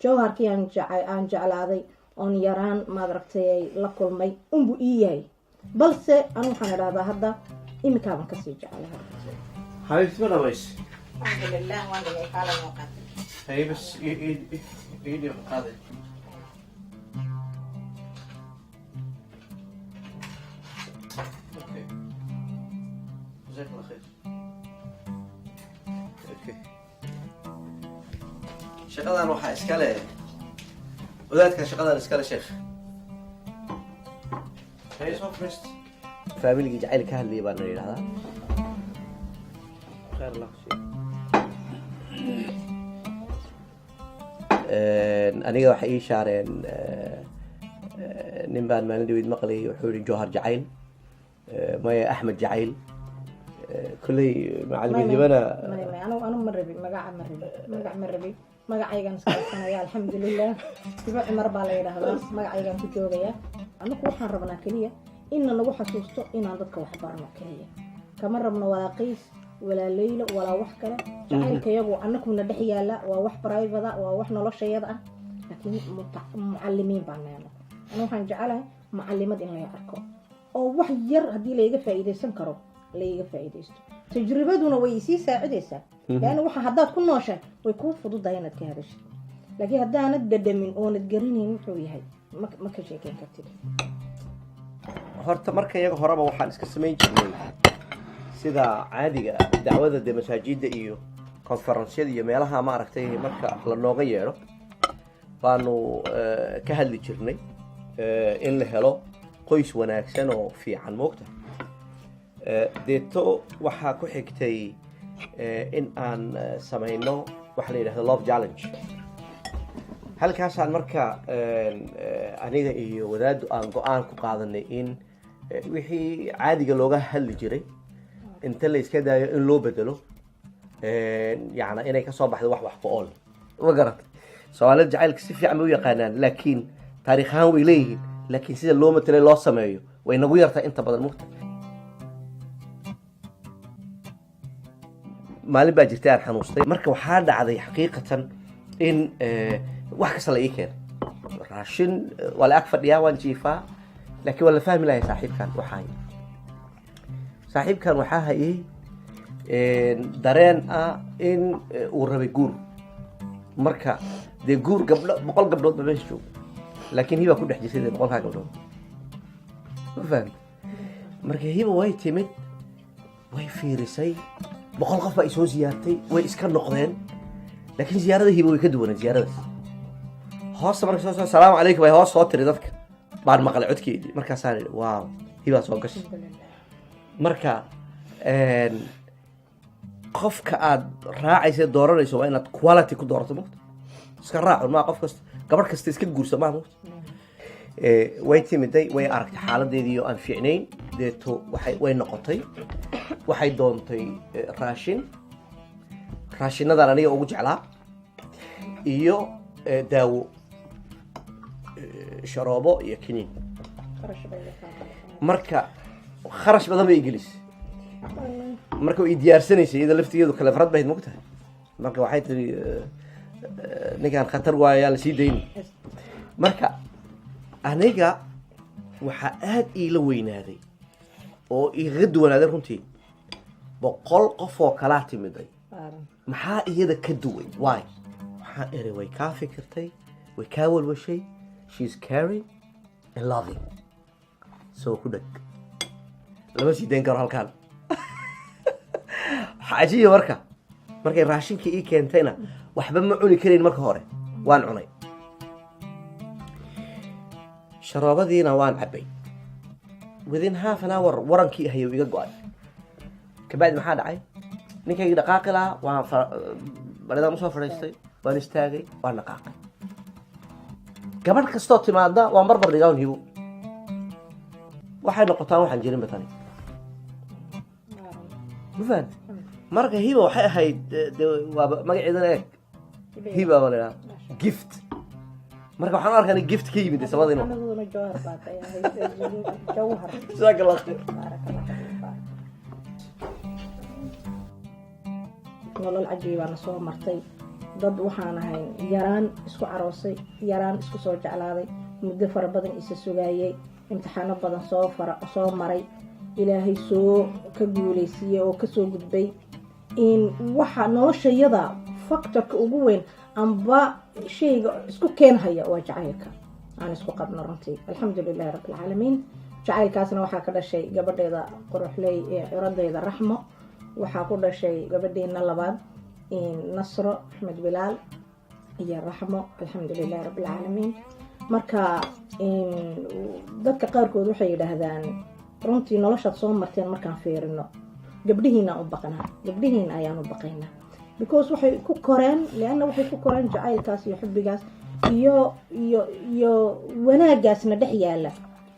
Jawharkii aan jeclaaday oon yaraan, maad aragtay, ay la kulmay unbuu ii yahay, balse anu waxaan idhahdaa hadda iminkaaban kasii jeclahay. حبيبتي ما dhamays? Alxamdulilah, waan dhigay, kaala noo qaatay. Haye, bas ii dhiib, qaaday. Okay, جزاك الله خير. Okay, shaqadan waxaa iskale wadaadka, shaqadan iskale sheekh. Haye, soo fadhiist. Faamiligii jacayl ka hadlayay baa na yidhahdaa. Khayr Allah ku siiyo. Aniga waxay ii shaareen, nin baan maalin dhaweyd maqlayay, wuxuu yihi Jawhar Jacayl, maya, Axmed Jacayl. Kolley macalimiinimana. May, may, anu ma rabi magaca, ma rabi magac, ma rabi magacaygan iska haysanaya. Alxamdulilah, Hibo Cumar baa la yidhaahdaa, magacaygan ku joogaya. Anaku waxaan rabnaa keliya inna nagu xasuusto inaan dadka wax barno keliya. Kama rabno walaa Qays walaa Leylo walaa wax kale. Jacaylkayagu anakuna dhex yaala, waa wax private, waa wax noloshayada ah, laakiin mucalimiin baan nahay anaku. Anu waxaan jecelahay mucalimad in laga arko oo wax yar haddii layga faa'iidaysan karo layga faa'iidaysto. Tajribaduna way sii saacidaysaa, leanna waxa haddaad ku nooshahay way kuu fududahay inaad ka hadashid, laakiin haddaanad dhadhamin oonad garanayn wuxuu yahay, ma ka sheekeyn kartid. Horta marka iyaga horeba waxaan iska samayn jirnay sida caadiga ah, dacwada dee masaajidda iyo konferensyada iyo meelaha, ma aragtay, marka la nooga yeedho baanu ka hadli jirnay in la helo qoys wanaagsan oo fiican, moogta. Deeto waxaa ku xigtay in aan samayno waxa la yidhahdo love challenge. Halkaasaan marka aniga iyo wadaaddu aan go-aan ku qaadanay in wixii caadiga looga hadli jiray inta la iska daayo in loo bedelo, yacna inay kasoo baxdo wax wax ku ool. Ma garatay? Soomaalida jacaylka si fiican bay u yaqaanaan, laakiin taariikh ahaan way leeyihiin, laakiin sida loo matelay loo sameeyo way nagu yartahay inta badan, mugta. Maalin baa jirtay aan xanuustay. Marka waxaa dhacday xaqiiqatan in wax kasta la ii keenay, raashin, waa la ag fadhiyaa, waan jiifaa, laakiin waa la fahmi lahay saaxiibkan waxaa hayay. Saaxiibkan waxaa hayay dareen ah in uu rabay guur. Marka dee guur gabdho, 100 gabdhood ba meesha jooga, laakiin Hiba ku dhex jirtay dee 100-kaa gabdhood, ma fahamta? Marka Hiba way timid, way fiirisay, 100 qof baa isoo ziyaartay, way iska noqdeen, laakiin ziyaarada Hiba way ka duwaneen ziyaaradaas. Hoosta marka soo "Salaamu calaykum" ay hoos soo tiri, dadka baan maqlay codkeedii. Markaasaan idhi, "Wow, Hibaa soo gashay." Marka qofka aad raacaysa, dooranayso, waa inaad quality ku doorato, mugta. Iska raacun maa, qof kasta, gabadh kasta iska guursa maa, mugta. Way timiday, way aragtay xaaladeedii oo aan fiicnayn. Deeto waxay way noqotay, waxay doontay raashin, raashinadan aniga ugu jeclaa, iyo daawo, sharoobo iyo kiniin. Kharash bay iga qaadatay. Marka kharash badan bay igelisay. Marka way diyaarsanaysay iyada laftigeedu, kale farad bahayd, mogtahay. Marka waxay tiri, "Ninkaan khatar waayo, yaan lasii dayni." Marka aniga waxaa aada iila weynaaday oo igaga duwanaaday runtii 100 qof oo kalaa timiday. Maxaa iyada ka duway? Why? Waxaa eri, way kaa fikirtay, way kaa walwashay. She is caring and loving, so ku dheg, lama sii dayn karo halkaan. Waxaa cajiiba, marka markay raashinka ii keentayna waxba ma cuni karayn. Marka hore waan cunay, sharoobadiina waan cabbay. Within half an hour warankii ahayow iga go-ay. Kabacdi maxaa dhacay? Ninkaygii dhaqaaqi lahaa, waan baridaan usoo fadhiistay, waan istaagay, waan dhaqaaqay. Gabadh kastoo timaada waan barbar dhigaan Hibo. Waxay noqotaan waxaan jirinba tani, ma fahamti? Marka Hiba waxay ahayd de waaba magaceedana eeg, Hiba baa la idhaha, gift. Marka waxaan u arkaa in gift ka yimid samada. Aniguna Jawhar baa tahay, Jawhar. Jazaak Allah khayr. Baaraka Allah fiik, baarak. Nolol cajiibaana soo martay. Dad waxaan ahayn yaraan isku caroosay, yaraan isku soo jeclaaday, muddo fara badan isa sugaayay, imtixaano badan soo maray, Ilaahay soo ka guuleysiiyey oo kasoo gudbay. In waxa noloshayada factorka ugu weyn amba shayga isku keenhaya waa jacaylka aan isku qabno runtii, alxamdu lilahi rabbi alcaalamiin. Jacaylkaasna waxaa ka dhashay gabadheeda quruxley ee curadeyda Raxmo, waxaa ku dhashay gabadheena labaad Nasro Axmed Bilaal iyo Raxmo, alxamdu lilahi rabbi alcaalamiin. Marka dadka qaarkood waxay yidhaahdaan, runtii noloshaad soo marteen markaan fiirino, gabdhihiina u baqnaa, gabdhihiina ayaan u baqaynaa, because waxay ku koreen, lianna waxay ku koreen jacaylkaas iyo xubbigaas iyo wanaagaasna dhex yaala,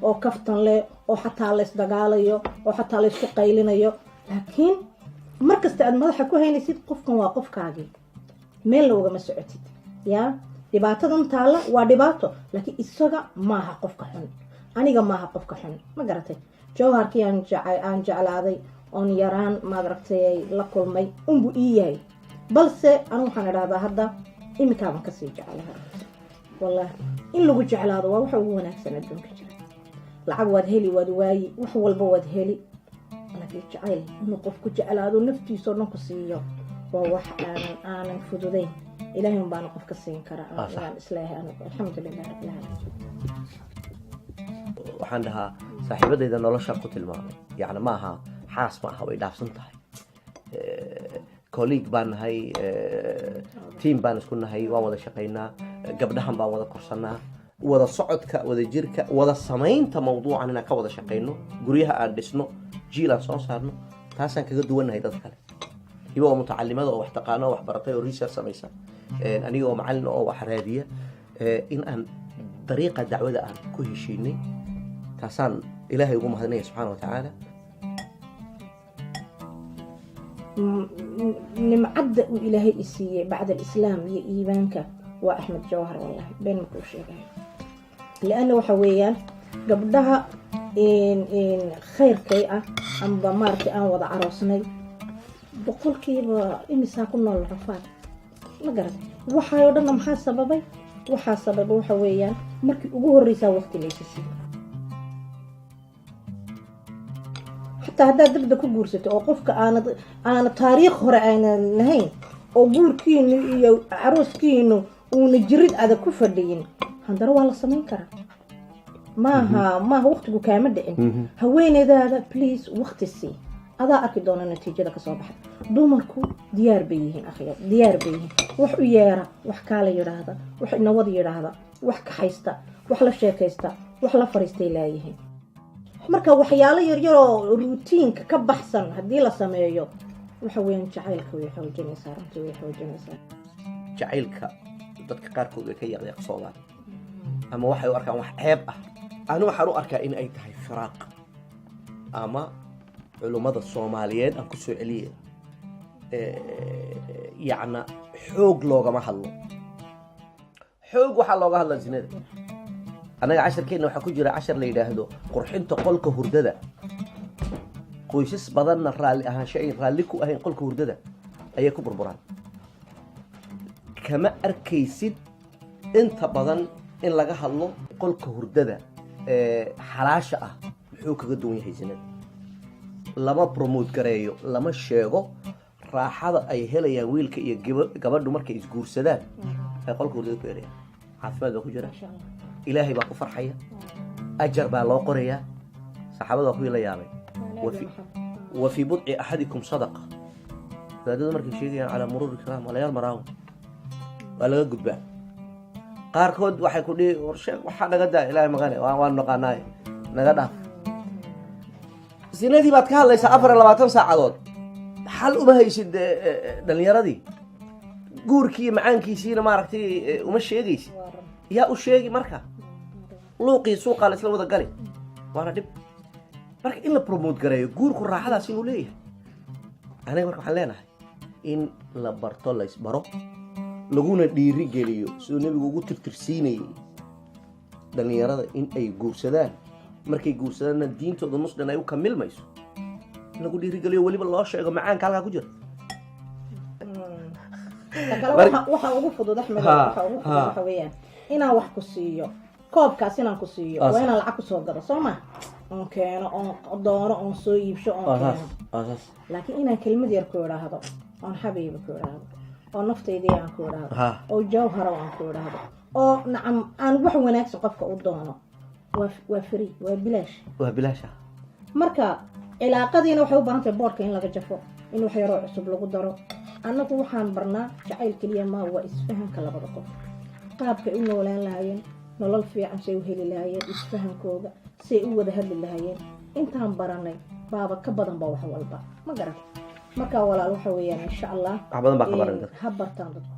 oo kaftan leh, oo xataa la isdagaalayo, oo xataa la isku qaylinayo, laakiin markasta aad madaxa ku haynaysid qofkan waa qofkaagii, meelna ugama socotid. Yaa dhibaatadan taalla waa dhibaato, laakiin isaga maaha qofka xun, aniga maaha qofka xun, ma garatay? Jawharkii aan jeclaaday oon yaraan, maad aragtay, la kulmay unbuu ii yahay, balse anu waxaan idhahdaa hadda imikaaban kasii jeclahay. Wallahi, in lagu jeclaado waa waxa ugu wanaagsan adduunka jira. Lacag waad heli, waad waayi, wax walba waad heli, laakiin jacayl inuu qofku jeclaado, naftiisao dhan ku siiyo, waa wax aanan fududayn. Ilaahay un baana qof ka siin karaa waan isleeyahay anigu, alxamdu lilah rabbil caalamiin. Waxaan dhahaa saaxiibadayda nolosha ku tilmaamay, yacni ma aha xaas, ma aha, way dhaafsan tahay. Colleague baan nahay, team baan isku nahay, waan wada shaqaynaa, gabdhahan baan wada korsanaa, wada socodka, wada jirka, wada samaynta mawduucan, inaan ka wada shaqayno, guryaha aan dhisno, jiil aan soo saarno, taasaan kaga duwannahay dad kale. Hiba oo mutacalimada oo wax taqaano oo wax baratay oo research samaysa, aniga oo macalin oo wax raadiya, in aan dariiqa dacwada aan ku heshiinay, taasaan Ilaahay ugu mahadinaya subxaana wa tacaala. Nimcadda uu Ilaahay i siiyey bacda alislaam iyo iimaanka waa Axmed Jawhar. Wallahi been makuu sheegayo, lianna waxa weeyaan gabdhaha khayrkay ah amba maaragtay aan wada caroosnay, boqolkiiba imisaa ku nool rafaad, ma garatay? Waxaayoo dhanna maxaa sababay? Waxaa sababay waxa weeyaan markii ugu horreysaa waqti laysa siiyey. Xataa haddaad degdeg ku guursato oo qofka aanad taariikh hore aanad lahayn, oo guurkiinu iyo carooskiinu uuna jirid adag ku fadhiyin, haddana waa la samayn karaa. Maaha waqtigu kaama dhicin. Haweeneydaada please waqti sii, adaa arki doona natiijada kasoo baxa. Dumarku diyaar bay yihiin, akhiya, diyaar bay yihiin. Wax u yeera, wax kaala yidhaahda, wax inawad yidhaahda, wax kaxaysta, wax la sheekaysta, wax la fariistay laayihiin. Marka waxyaalo yaryaroo routine-ka ka baxsan haddii la sameeyo, waxa weeyaan jacaylka way xoojinaysaa, runtii way xoojinaysaa. Jacaylka dadka qaarkood way ka yaqyaqsoodaan ama waxay u arkaan wax ceeb ah. Anu waxaan u arkaa in ay tahay firaaq ama culummada Soomaaliyeed aan kusoo celiye, yacna xoog loogama hadlo. Xoog waxaa looga hadlaa zinada. Annaga casharkeenna waxaa ku jira cashar la yidhaahdo qurxinta qolka hurdada. Qoysas badanna raalli ahaansho ay raalli ku ahayn qolka hurdada ayay ku burburaan. Kama arkaysid inta badan in laga hadlo qolka hurdada ee xalaasha ah muxuu kaga duwan yahay zinada. Lama promote gareeyo, lama sheego raaxada ay helayaan wiilka iyo gabadhu markay isguursadaan ay qolka hurdada ku helayaan. Caafimaad baa ku jira. Maasha Allah. Ilaahay baa ku farxaya, ajar baa loo qorayaa. Saxaabada waa kuwii la yaabay. Wa fii budci axadikum sadaqa. Wadaadada markay sheegayaan calaa muruuri kiraam, walayaal maraawo waa laga gudbaa. Qaarkood waxay ku dhihi, "War sheekh, waxaa naga daa, Ilaahay maqane, waan naqaanaaye, naga dhaaf." Sinadii baad ka hadlaysaa 24 saacadood, xal uma haysid dhalinyaradii, guurkii iyo macaankiisiina maaragtay uma sheegaysid. Yaa u sheegi? Marka luuqii suuqaa la isla wada gali, waana dhib. Marka in la promote gareeyo guurku raaxadaas inuu leeyahay, aniga marka waxaan leenahay in la barto, la isbaro, laguna dhiiri geliyo siduu Nebigu ugu tirtirsiinayay dhalinyarada in ay guursadaan. Markay guursadaanna diintooda muslim ay u kamilmayso, in lagu dhiirigeliyo, weliba loo sheego macaanka halkaa ku jira. Ta kale, waxa ugu fudud, Axmed, waxa ugu fudud waxa weeyaan inaan wax ku siiyo, koobkaas inaan ku siiyo, waa inaan lacag kusoo gado, soo ma? Oon keeno, oon doono, oon soo iibsho, oon keeno. Saas. Laakiin inaan kelmad yar ku idhaahdo, oon xabiibi ku idhaahdo, oo naftaydii aan ku idhaahdo, oo jawharo aan ku idhaahdo, oo nacam aan wax wanaagsan qofka u doono, waa free, waa bilaash. Waa bilaasha. Marka cilaaqadiina waxay u baahan tahay boodhka in laga jafo, in wax yaroo cusub lagu daro. Annagu waxaan barnaa jacayl keliya maa, waa isfahanka labada qof, qaabkay u noolaan lahaayeen, nolol fiican say u heli lahaayeen, isfahankooda say u wada hadli lahaayeen. Intaan baranay baaba ka badan ba wax walba, ma garan. Marka walaal, waxa weeyaan, insha Allah Wax badan baa ka baran dadka. Ha bartaan dadku.